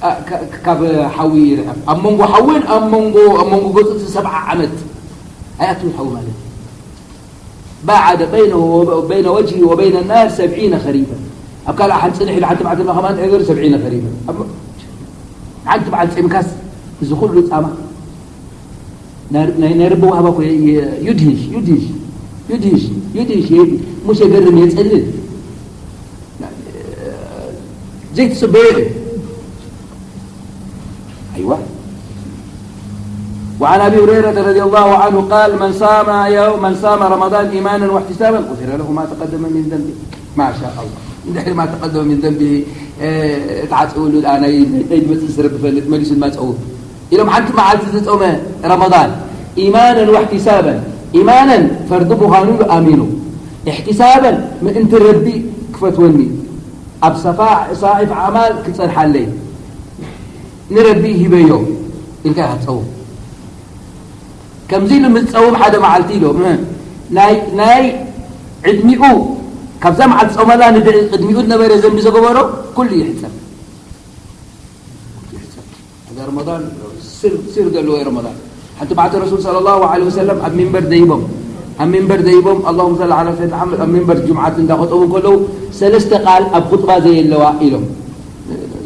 ኣ፣ ካ- ካብ ሓዊ ይርሕቕ። ኣብ መንጎ ሓዊን ኣብ መንጎ ኣብ መንጎ ገጹ እቲ ሰብዓ ዓመት ኣይኣትውን ሓዊ ማለት እዩ። بعد بينه وبين وجهه وبين النار سبعين خريفا. ኣብ ካልእ ሓንቲ ጽንሕ ኢሉ ሓንቲ መዓልቲ ድማ ከማን ዕግር ሰብዒነ ኸሪፈ። ኣብ ሓንቲ መዓልቲ ጸሚካስ እዚ ኩሉ ጻማ ናይ ናይ ናይ ረቢ ዋህባ እኮ የ- የ- ዩድሂሽ ዩድሂሽ ዩድሂሽ ዩድሂሽ የ- ሙሽ የገርም የጸልል ዘይትጽበዮ እዩ። أيوة. وعن أبي هريرة رضي الله عنه قال: من صام يوم من صام رمضان إيمانا واحتسابا غفر له ما تقدم من ذنبه. ما شاء الله. እንድሕሪ ما تقدم من ذنبه ተዓፅውሉ ደኣ ናይ ናይ ዝመፅእ ስረ ብፈልጥ መሊሱ ድማ ፀውም ኢሎም ሓንቲ መዓልቲ ዝፀመ ረመዳን إيمانا واحتسابا إيمانا ፈርዲ ምዃኑ ኢሉ ኣሚኑ احتسابا ምእንቲ ረቢ ክፈትወኒ ኣብ ሰፋ- صحيفة ኣዕማል ክፀንሓለይ ንረቢ ሂበዮ ኢልካ ኢኻ ትፀውም። ከምዚ ኢሉ ምስ ዝፀውም ሓደ መዓልቲ ኢሎም እ፣ ናይ ናይ ዕድሚኡ ካብዛ መዓልቲ ፆመላ ንድዒ ቅድሚኡ ዝነበረ ዘንቢ ዝገበሮ ኩሉ ይሕፀብ። ይሕፀብ። ሕዚ ረመዳን ስር ስር ዘለዎ እዩ ረመዳን። ሓንቲ መዓልቲ ረሱል صلى الله عليه وسلم ኣብ ሚንበር ደይቦም ኣብ ሚንበር ደይቦም اللهم صل على سيدنا محمد ኣብ ሚንበር ጅምዓት እንዳኸጠቡ ከለዉ ሰለስተ ቃል ኣብ ኹጥባ ዘየለዋ ኢሎም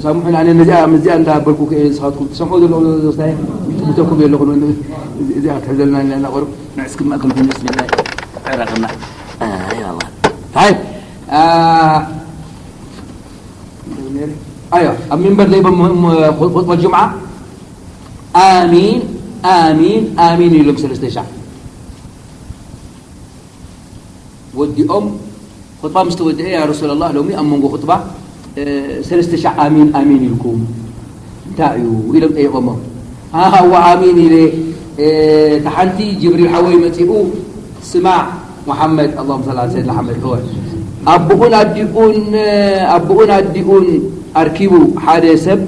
ሳምሑን ኣነ ነዚኣ ምስዚኣ እንዳበልኩ ከ ንስኻትኩም ትሰምዑ ዘለኹ ዶስታይ ይጥምተኩም የለኹን እዚኣ ክትሕዘልና ኢልና እናቐሩ ንዕስክማ ክልኩም ብስሚላ ዕረቕና ኣይ ኣላ ታይ ኣዮ ኣብ ሚንበር ዘይቦም ኹጥባ ጅምዓ ኣሚን ኣሚን ኣሚን ኢሎም ሰለስተ ሻዕ ወዲኦም ኹጥባ ምስ ተወድአ ያ ረሱላላህ ሎሚ ኣብ መንጎ ኹጥባ ሰለስተ ሻዕ ኣሚን ኣሚን ኢልኩም እንታይ እዩ ኢሎም ጠይቆሞም። ኣዋ ኣሚን ኢለ እታ ሓንቲ ጅብሪል ሓወይ መፂኡ ስማዕ ሙሓመድ ኣላሁመ ሰሊ ዓላ ሰይድና ሓመድ እወ ኣቦኡን ኣዲኡን ኣቦኡን ኣዲኡን ኣርኪቡ ሓደ ሰብ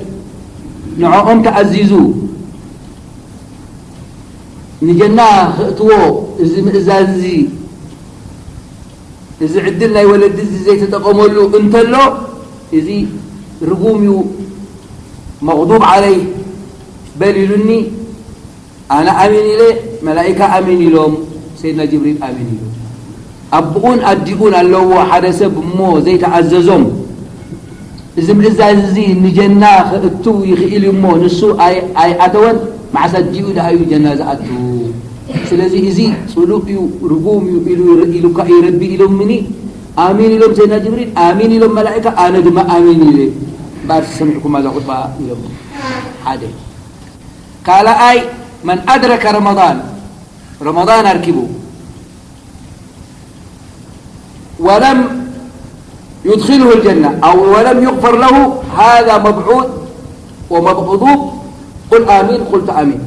ንዕኦም ተኣዚዙ ንጀና ክእትዎ እዚ ምእዛዝ እዚ እዚ ዕድል ናይ ወለዲ እዚ ዘይተጠቐመሉ እንተሎ እዚ ርጉም እዩ መቕዱብ ዓለይህ በል ኢሉኒ፣ ኣነ ኣሜን ኢለ፣ መላኢካ ኣሜን ኢሎም፣ ሰይድና ጅብሪል ኣሜን ኢሉ። ኣቦኡን ኣዲኡን ኣለዎ፣ ሓደ ሰብ እሞ ዘይተኣዘዞም። እዚ ምእዛዝ እዚ ንጀና ክእትው ይኽእል እዩ እሞ፣ ንሱ ኣይ-፣ ኣይኣተወን፣ መዓስ ኣዲኡ ደኣ እዩ ጀና ዝኣቱ? ስለዚ እዚ ጽሉእ እዩ፣ ርጉም እዩ ኢሉ፣ ኢሉካ እዩ ረቢ ኢሎምኒ። ኣሜን ኢሎም ሰይድና ጅብሪል፣ ኣሜን ኢሎም መላኢካ፣ ኣነ ድማ ኣሜን ኢለ። እምበኣር ሰሚዕኩም ኣዛ ኹጥባ ኢሎም። ሓደ። ካልኣይ፣ መን ኣድረከ ረመዳን፣ ረመዳን ኣርኪቡ፣ ወለም ዩድኪልሁ ልጀና፣ ኣው ወለም ዩግፈር ለሁ፣ ሃዛ መብዑድ ወመብዑዱ፣ ቁል ኣሚን፣ ቁልቱ ኣሚን።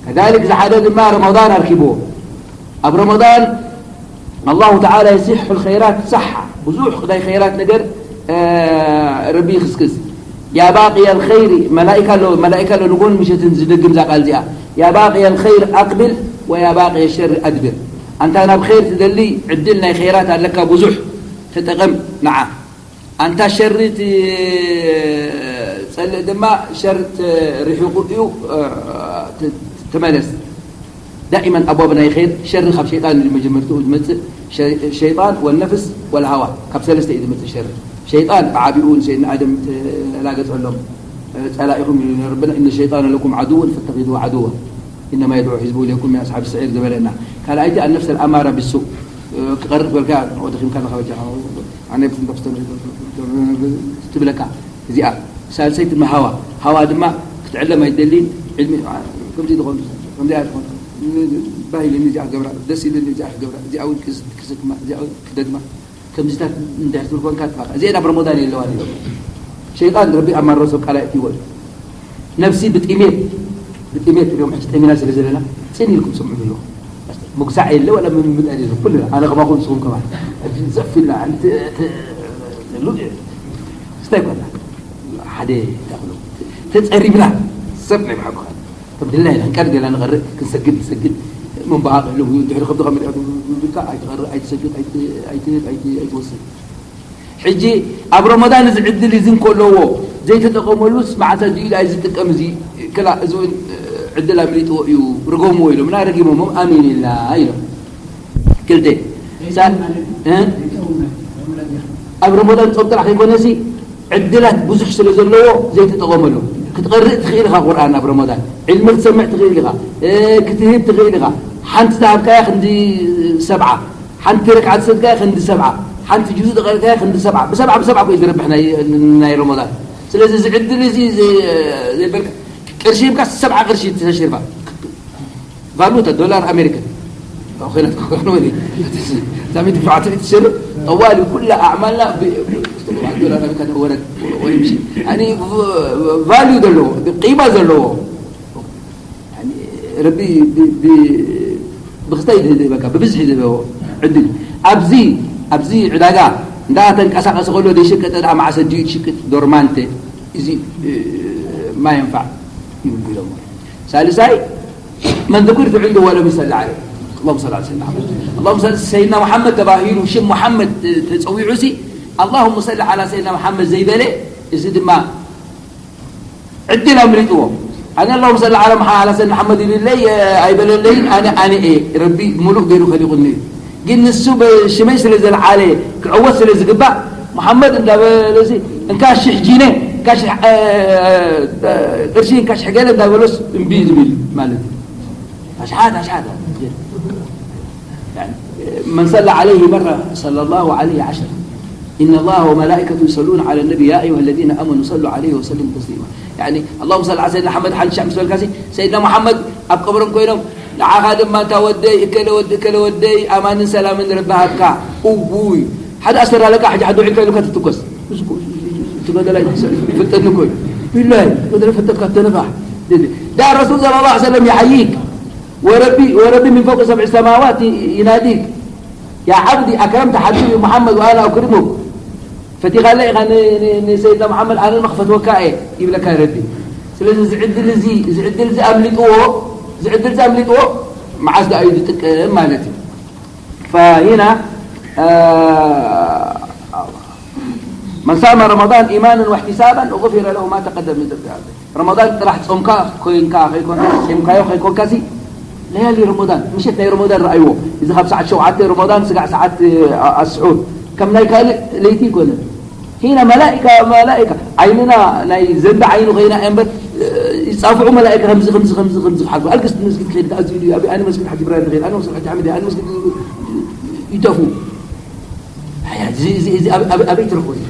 ከዛሊክ፣ ዝሓደ ድማ ረመዳን ኣርኪብዎ። ኣብ ረመዳን ኣላሁ ተዓላ የሲሑ ልኸይራት ሳሓ፣ ብዙሕ ናይ ኸይራት ነገር፣ እ፣ ረቢ ይኽስክስ። ያ ባቅየ ልኸይሪ፣ መላኢካ ኣሎ፣ መላኢካ ኣሎ፣ ንጎን ምሸትን ዝደግም እዛ ቃል እዚኣ። ያ ባቅየ ልኸይር ኣቅቢል፣ ወያ ባቅየ ሸር ኣድብር። ኣንታ ናብ ኸይር ትደሊ፣ ዕድል ናይ ኸይራት ኣለካ ብዙሕ፣ ተጠቐም ንዓ። ኣንታ ሸሪ ትጸልእ ድማ፣ ሸር ት-፣ ርሒቑ እዩ፣ እ፣ ት-፣ ትመለስ። ዳኢመን ኣባብ ናይ ኸይር፣ ሸሪ ካብ ሸይጣን እዩ መጀመርትኡ ዝመጽእ። ሸ-፣ ሸይጣን ወነፍስ ወልሃዋ፣ ካብ ሰለስተ እዩ ዝመጽእ ሸሪ። ሸይጣን ብዓቢኡ ንሰይድና ኣደም ተላገጸሎም፣ እ፣ ጸላኢኹም ኢሉ ነይሩ ረብና፣ "እነ ሸይጣነ ለኩም ዓድውን ፈተኺዙሁ ዓድዋ፣ ኢነማ የድዑ ሒዝበሁ ሊየኩኑ ሚን ኣስሓብ ሰዒር" ዝበለና። ካልኣይቲ ኣነፍስ ኣልኣማራ ቢሱእ፣ እ፣ ክቐርእ በልካ፣ ንዕኡ ደኺምካ ኣለኻ በጃኻ። ኣነ ብስንቶ ክስተምር ትብለካ እዚኣ። ሳልሰይቲ ድማ ሃዋ። ሃዋ ድማ ክትዕለም ኣይትደልን። ዕልሚ፣ ከምዚ ትኾን፣ ከምዚኣ ትኾን። ባህ ኢልኒ እዚኣ ክገብራ፣ ደስ ኢልኒ እዚኣ ክገብራ፣ እዚኣ እውን ክስ-፣ ክስክማ፣ እዚኣ እውን ክደግማ። ከምዚታት እንድሕር ትብል ኮንካ ጥፋእ። እዚኤን ኣብ ረመዳን የለዋን ኢሎም። ሸይጣን ረቢ ኣብ ማረሶ ቃል ኣእትይዎ እዩ። ነብሲ ብጥሜት፣ ብጥሜት እዮም ሕጂ ጠሚና ስለ ዘለና፣ ጽን ኢልኩም ስምዑ ዘለኹም። ምግዛዕ የለ ወላ ምምጣል የለ። ኩልና፣ ኣነ ከማኹም ንስኹም ከማን። ዘፍ ኢልና፣ ኣንቲ-፣ ተ-፣ ሉ-፣ ስታይ ኮና። ሓደ እንታይ ክብሎ፣ ተጸሪብና፣ ሰብ ናይ ብሓቁ። ከም ድልና ኢና፣ ክንቀርብ ጌርና ንቐርእ፣ ክንሰግድ ንሰግድ። መንባሃቕ ህልው እዩ፣ እንድሕሪ ከብድኻ መሊኣ ብካ ኣይትቐርእ፣ ኣይትሰግድ፣ ኣይት-፣ ኣይትህብ፣ ኣይት-፣ ኣይትወስድ። ሕጂ ኣብ ረመዳን እዚ ዕድል እዚ እንከለዎ ዘይተጠቐመሉስ መዓስ ኣዲኡ ደኣ ዝጥቀም እዚ? ክላ እዚ እውን ዕድል ኣምሊጥዎ እዩ፣ ርገምዎ ኢሎምና፣ ረጊሞሞም ኣሜን ኢልና ኢሎም። ክልተ። ሳ-፣ እ? ኣብ ረመዳን ጾም ጥራሕ ከይኮነሲ ዕድላት ብዙሕ ስለ ዘለዎ ዘይተጠቐመሉ። ክትቐርእ ትኽእል ኢኻ ቁርኣን ኣብ ረመዳን፣ ዕልሚ ክትሰምዕ ትኽእል ኢኻ፣ እ፣ ክትህብ ትኽእል ኢኻ። ሓንቲ ዝሃብካያ ክንዲ ሰብዓ፣ ሓንቲ ረክዓት ሰግድካያ ክንዲ ሰብዓ፣ ሓንቲ ጁዙእ ዝቐረእካያ ክንዲ ሰብዓ፣ ብሰብዓ፣ ብሰብዓ እኮ እዩ ዝረብሕ ናይ፣ ናይ ረመዳን። ስለዚ እዚ ዕድል እዚ ዘይ-፣ ዘይበልካ፣ ቅርሺ ሂብካ ሰብዓ ቅርሺ ተሸርፋ። ቫሉታ፣ ዶላር ኣሜሪካን። ኮይና ትኮኑ ወዲ። ሳሚት ብዓት ትሸርፍ፣ ጠዋሊ ኩላ ኣዕማልና ብ-፣ ብ-፣ ዶላር ኣሜሪካ ወረድ ወይ ምሽ። ያኒ ቫልዩ ዘለዎ፣ ቂማ ዘለዎ። ያኒ ረቢ ብ-፣ ብ-፣ ብክስታይ ዝህበካ፣ ብብዝሒ ዝህበዎ ዕድል። ኣብዚ፣ ኣብዚ ዕዳጋ እንዳ ተንቀሳቐሰ ከሎ ዘይሸቀጠ ደኣ መዓስ ኣዲኡ ትሽቅጥ ዶርማንተ፣ እዚ፣ እ፣ ማ የንፋዕ ይብሉ ኢሎሞ። ሳልሳይ፣ መን ذكرت عنده ولم يصل عليه. اللهم صل على سيدنا محمد. اللهم صل سيدنا محمد ተባሂሉ ሽም መሓመድ ተ-፣ ተጸዊዑ ሲ፣ اللهم صل على سيدنا محمد ዘይበለ፣ እዚ ድማ ዕድል ኣምሊጥዎ። ኣነ اللهم صل على مح-، على سيدنا محمد ኢሉለይ፣ እ፣ ኣይበለለይን፣ ኣነ፣ ኣነ እየ። ረቢ ምሉእ ገይሩ ከሊቑኒ እዩ። ግን ንሱ ብሽመይ ስለ ዘልዓለ፣ ክዕወት ስለ ዝግባእ፣ መሓመድ እንዳበለሲ፣ እንካ ሽሕ ጂነ፣ እንካ ሽሕ፣ እ፣ እ፣ ቅርሺ፣ እንካ ሽሕ ገለ እንዳበሎስ እምቢ ዝብል ማለት እዩ። ኣሽሓት፣ ኣሽሓት። يعني، من صلى عليه مرة صلى الله عليه عشر. إن الله وملائكته يصلون على النبي، يا أيها الذين آمنوا صلوا عليه وسلموا تسليما. يعني، اللهم صل على سيدنا محمد ሓንቲ ሻዕ ምስ በልካሲ፣ ሰይድና መሓመድ ኣብ ቀብሮም ኮይኖም፣ ንዓኻ ድማ እንታ ወደይ፣ እከለ ወዲ፣ እከለ ወደይ፣ ኣማንን ሰላምን ረቢ ሃብካ። እውይ፣ ሓደ ኣስተር ኣለካ፣ ሕጂ ሓደ ውዒልካ ኢሉካ ትትኮስ። እዚ እኮ፣ እቲ ገደላይ ይፈልጠኒ እኮ እዩ። ቢላሂ፣ እቲ ገደላይ ፈልጠትካ ተነፋሕ። ዳ ረሱል ሰለላሁ ዐለይሂ ወሰለም ይሓይይክ። ወረቢ፣ ወረቢ ምን ፈውቂ ሰብዒ ሰማዋት ይናዲክ። ያ ዓብዲ፣ ኣክረምተ ሓቢቢ ሙሓመድ ወኣና ኡክሪሙክ። ፈቲኻለ ኢኻ ን-፣ ን-፣ ንሰይድና መሓመድ፣ ኣነ ድማ ክፈትወካ እየ ይብለካ ረቢ። ስለዚ እዚ ዕድል እዚ፣ እዚ ዕድል እዚ ኣምሊጥዎ፣ እዚ ዕድል እዚ ኣምሊጥዎ፣ መዓስ ደኣ እዩ ዝጥቀም ማለት እዩ። ፈሂና፣ አ፣ من صام رمضان إيمانا واحتسابا غفر له ما تقدم من ذنبه. ረመዳን ጥራሕ ጾምካ ኮይንካ ከይኮንካ፣ ጾምካዮ ከይኮንካ ሲ፣ ለያሊ ረመዳን፣ ምሸት ናይ ረመዳን ረኣይዎ። እዚ ካብ ሰዓት ሸውዓተ ረመዳን ስጋዕ ሰዓት፣ ኣ-፣ ኣስሑር፣ ከም ናይ ካልእ ለይቲ ኣይኮነን። ሒና መላኢካ፣ መላኢካ፣ ዓይንና ናይ ዘንቢ ዓይኒ ኮይና እያ እምበር፣ ይጻፍዑ መላኢካ ከምዚ፣ ከምዚ፣ ከምዚ፣ ከምዚ ክሓልፉ። ኣልግስ መስጊድ ክኸይድ፣ ኣዚ ኢሉ፣ ኣበይ፣ ኣነ መስጊድ ሓጂ ኢብራሂም ክኸይድ፣ ኣነ መስጊድ ሓጂ ኣሕመድ፣ ኣነ መስጊድ ይጠፉ። ኣያ፣ እዚ፣ እዚ፣ እዚ ኣበ-፣ ኣበ-፣ ኣበይ ትረኽቦ እዚ?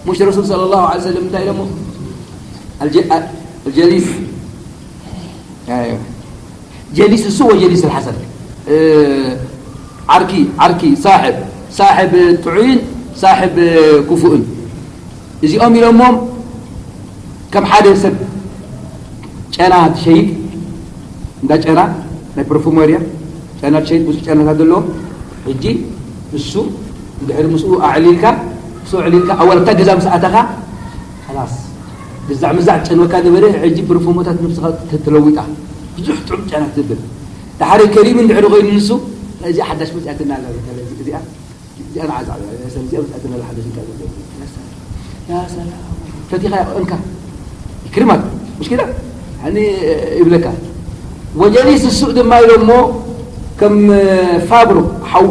مش الرسول صلى الله عليه وسلم እንታይ ኢሎሞ? الج-، الجليس، أيوة. جليس السوء وجليس الحسن. እ፣ ዓርኪ፣ ዓርኪ፣ ሳሕብ፣ ሳሕብ ጥዑይን ሳሕብ ክፉእን። እዚኦም ኢሎሞም ከም ሓደ ሰብ ጨና ትሸይጥ፣ እንዳ ጨና፣ ናይ ፐርፉመርያ ጨና ትሸይጥ፣ ብዙሕ ጨናታት ዘለዎ። ሕጂ እሱ እንድሕር ምስኡ ኣዕሊልካ፣ እሱ ኣዕሊልካ፣ ኣወል ኣብታ ገዛ ምስ ኣተኻ፣ خلاص፣ ግዛዕ ምዛዕ ትጨንወካ ነበረ፣ ሕጂ ፐርፉመታት ነብስኻ ተ-፣ ተለዊጣ። ብዙሕ ጥዑም ጨና ትብል። ድሓር ከሪም እንድሕር ኮይኑ ንሱ፣ እዚኣ ሓዳሽ መፅኣትና ኣላ፣ በተለይ እዚኣ እዚኣ ንዓዛ፣ እዚኣ መፅኣትና ሓደሽ እንታይ፣ ያ ሰላም። ፈቲኻ እንካ። ይክሪማት። مش كده؟ ያኒ ይብለካ። وجليس السوء ድማ ኢሎሞ ከም ፋብሩክ ሓዊ፣